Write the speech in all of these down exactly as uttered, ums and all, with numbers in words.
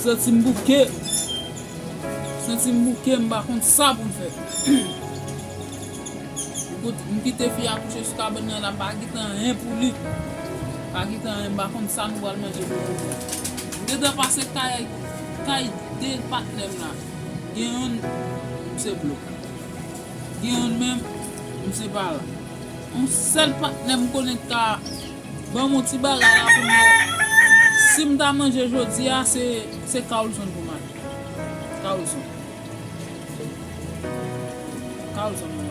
Santi m bouke. Santi m bouke, m pa konn sa pou m fè. M kout-, m kite fi a kouche sou kabann nan la, m pa kite anyen pou li. M pa kite anyen, m pa konn sa nou pral manje pou jodi a. M gentan pase kay, kay de patnè m la. Gen youn, m se Blo. Gen youn menm, m se pa la. Yon sèl patnè m konnen k ka ban m yon ti bagay la pou m wè. Si m ta manje jodi a, se, se Carlson pou m ale. Carlson. Carlson, non.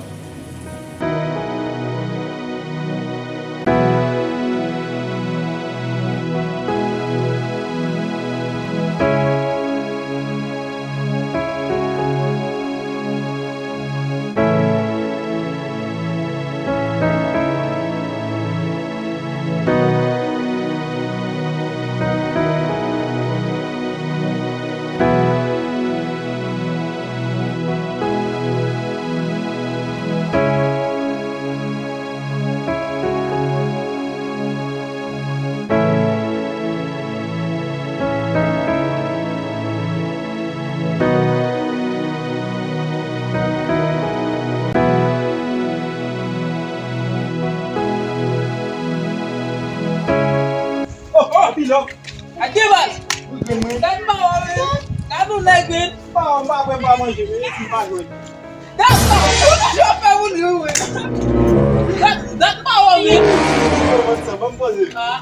Oh, oh, pilò. Ade baz. Wi, gen mwen. Gad pa wè wi. Gad yon nèg wi. Pa wè, m pa bwè, m pa manje, men si m pa jwenn. Dat pa wè, ou toujou ap fè moun ri wi. Dat, dat pa wè wi. Yo, ban m sa, ban m poze. Ah.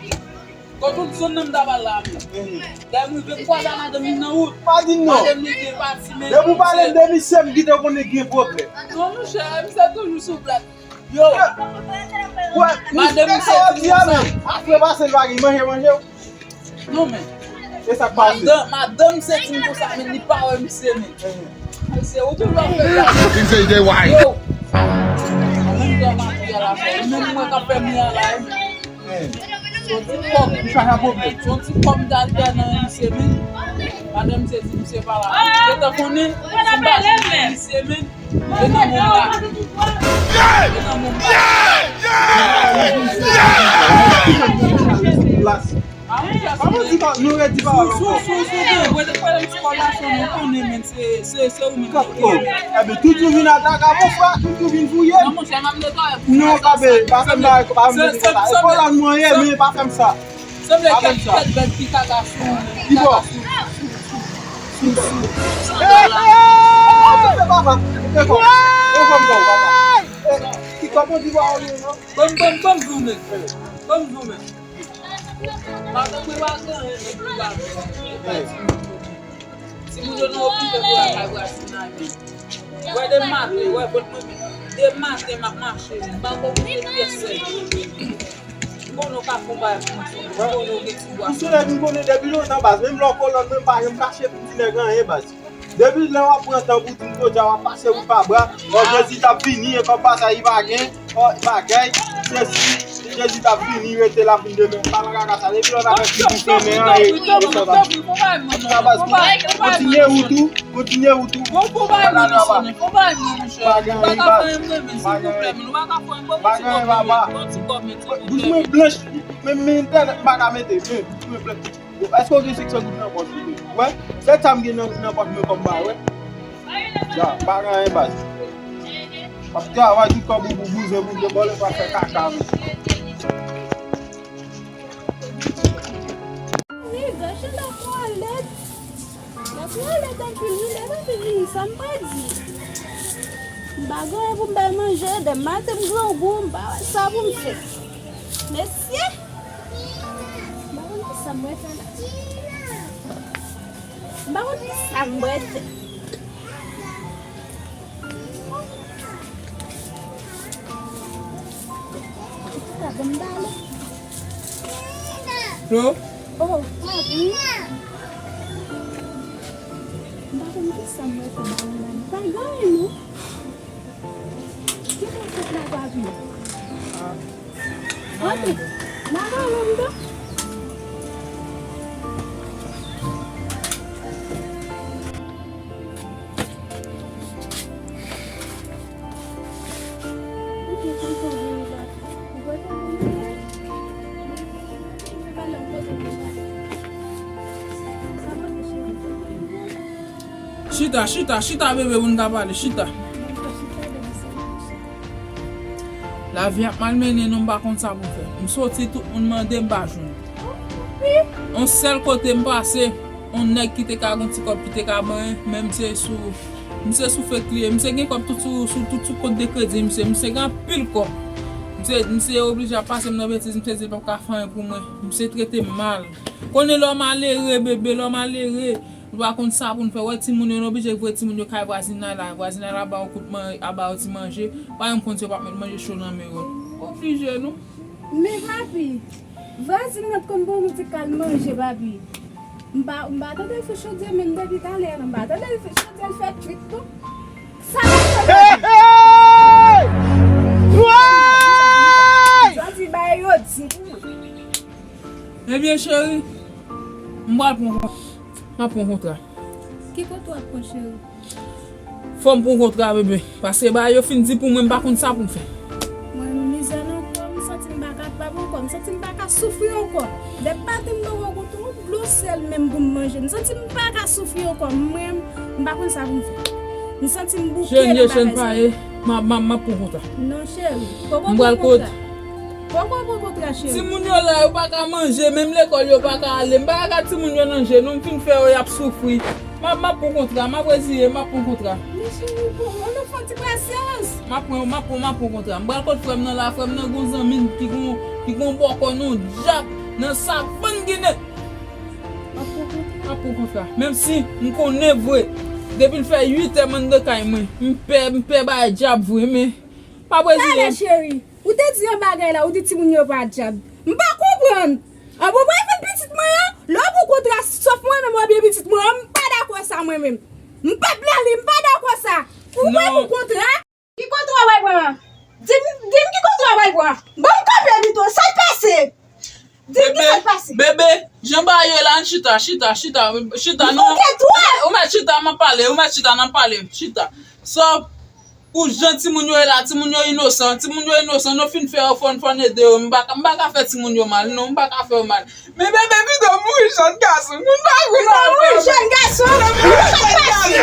Kon tout zòn nan m ta pral la menm. Mhm. Lè m rive m kwaze a madanm li nan wout. Pa di m non. Madanm li gen pati men. Depi w pale m de misye, m kite konnen gen pwoblèm. Non, monchè, misye toujou sou blòk. Yo. Wè, madanm misye di a men. Apre pase l pa gen manje, manje. Non, men. E sa k pase? Madanm, madanm misye di m konsa, men li pa wè misye, men. Mhm. Misye, ou toujou ap fè sa. He said they white. Yo. An menm tan, m ap fè la fè. Ou menm mwen k ap fè m la, la, wi. Son ti kòb. Sa ka pwoblèm. Son ti kòb m t al fè nan misye, men. Madanm misye di misye pa la. Gentan konnen, si m pa jwenn misye, men. Gentan moun la. Gentan moun la. Plas. Kòman di pa, nou redi pawòl ankò? Sou, sou, sou, sou, mwen te kwè nan ti kòb la, se ou mwen konnen, men se, se, se ou menm ki gen. Ebyen, tout jou vin atake mon frè, tout jou vin fouye. Non, monchè, m ap netwaye pou ou. Non, pa fè m bagay, pa fè m bagay konsa. E kolòn mwen ye, men pa fè m sa. Sanble kèk tèt bèt ki kaka sou, ki kaka sou, sou, sou, sou, sou, sou, sou, sou, sou, papa. Ki kòb ou di pawòl yo, non? Ban m, ban m, ban m zoumen. Ban m zoumen. Madanm mwen pa gen anyen, men li pa gen anyen. Timoun yo nan okipe pou lakay Brasina yo. Wè de maten, wè bòt mwen, de maten m ap mache, m pa konn kote pyès sèl. M konnen w ka fè yon bagay pou mwen, m konnen w gen ti bwa. Ou se nèg m konnen depi lontan, baz. Menm lè w kolòn mwen, m pa janm kache pou ti nèg anyen, baz. Depi lè w ap pran tan pou di m jodi a w ap pase wout pa bra, o Jezi t ap vini, e kòb pasaj li pa gen, o bagay, sesi, Jezi t ap vini, rete l ap vin demen. Pa nan kaka sa, depi lè w ta fè ti bouch nan men an, e, e sa w t ap. Sa baz, kontinye wout ou, kontinye wout ou. Pa nan kaka. Pa gen anyen, baz. Pa gen anyen. Pa gen anyen, papa. Bouch mwen blanch, men, men entènèt m pa ka mete, men, bouch mwen blanch. Èske w gen senk san goud nan pòch ou? Wè, sèl sa m gen nan, nan pòch mwen kòm ba, wè. Ya, pa gen anyen, baz. W ap travay tout kòb ou pou bouzen, bouzen, bòlè pa fè kaka, men. Nèg, chalè twalèt. Lè twalèt anpil, wi, lè pa vini, sa m pa di. M pa gen anyen pou m bay manje, dèm maten m grangou, m pa wè sa pou m fè. Mesye! M pa konn kisa m wè fè la. M pa konn kisa m wè fè. Flo? Oh, papi. M pa konn kisa m wè fè la. Pa gen anyen, non. Ki sa w fè la, papi? Antre. Lave men w non. Chita, chita, chita, bebe, pou n ka pale, chita. Lavi ap malmennen nou, m pa konn sa pou m fè. M soti, tout moun mande, m pa jwenn. On sèl kote m pase, on nèg ki te ka gon ti kòb ki te ka ban, men misye sou, misye sou fake li ye. Misye gen kòb tout sou, sou, tout sou kont de kredi misye. Misye gen anpil kòb. Misye, misye oblije ap pase m nan betiz, misye di l p ap ka fè anyen pou mwen. Misye trete m mal. Konnen lè w malere, bebe, lè w malere, nou pa konn sa pou n fè. Wè timoun yo, nou oblije voye timoun yo kay vwazinay la. Vwazinay la ba yo kout man, a ba yo ti manje. Pa menm konn si yo p ap met manje cho nan men yo. Oblije, non. Men papi, vwazin nan t konn ban nou ti kal manje, papi. M pa, m pa tande l fè chodyè, men depi talè a, non, m pa tande l fè chodyè, l fè kwit, non. Sa l ap fè, papi? Hey! Woy! Jodi bagay yo di pou mwen. Ebyen, cheri, m pral pran, m ap pran kontra. Ki kote w ap pran, cheri? Fò m pran kontra, bebe. Paske bagay yo fin di pou mwen, m pa konn sa pou m fè. Mwen, mizè nan kò, m santi m pa kapab ankò. M santi m pa ka soufri ankò. Dèk maten, m poko goute yon dlo sèl menm pou m manje. M santi m pa ka soufri ankò. Mwen, m pa konn sa pou m fè. M santi m bouke nan bagay sa. Cheri, m ap, m ap, m ap pran kontra. Non, cheri. Poko pran kontra. Poko pran kontra, cheri. Timoun yo la, yo pa ka manje, menm lekòl yo pa ka ale. M pa ka gad timoun yo nan je nou, m fin fè yo, y ap soufri. M ap, m ap pran kontra, m ap reziye, m ap pran kontra. Men cheri, bon, an nou fè ti pasyans. M ap pran, m ap pran, m ap pran kontra. M pral kot frè m nan la, frè m nan gon zanmi l ki gon, ki gon bòkò nan dyab, nan savann Ginen. M ap pran kontra. M ap pran kontra. Menm si m konnen vre, depi l fè uit è m anndan kay mwen, m pè, m pè bay dyab vre, men m ap reziye. Talè, cheri, ou te di yon bagay la, ou di timoun yo pa dyab. M pa konprann. An bon, mwen vin pitit mwen an, lè w pran kontra, sòf mwen menm, ou byen pitit mwen an, m pa dakò sa mwen menm. M p ap nan li, m pa dakò sa. Ou pran yon kontra? Ki kontra w al pran an? Di m, di m ki kontra w al pran an. Ban m kanpe pito, sa k pase? Di m ki sa k pase? Bebe, bebe, jan bagay yo la, ann chita, chita, chita, chita, non. Ou mèt chita, m ap pale, ou mèt chita, n ap pale, chita. Sòf, pou jan timoun yo ye la, timoun yo inosan, timoun yo inosan, nou fin fè yo fò n, fò n ede yo. M pa ka, m pa ka fè timoun yo mal, non, m pa ka fè yo mal. Men bebe pito mouri jèn gason, moun pa vin la mouri jèn gason, sa k pase?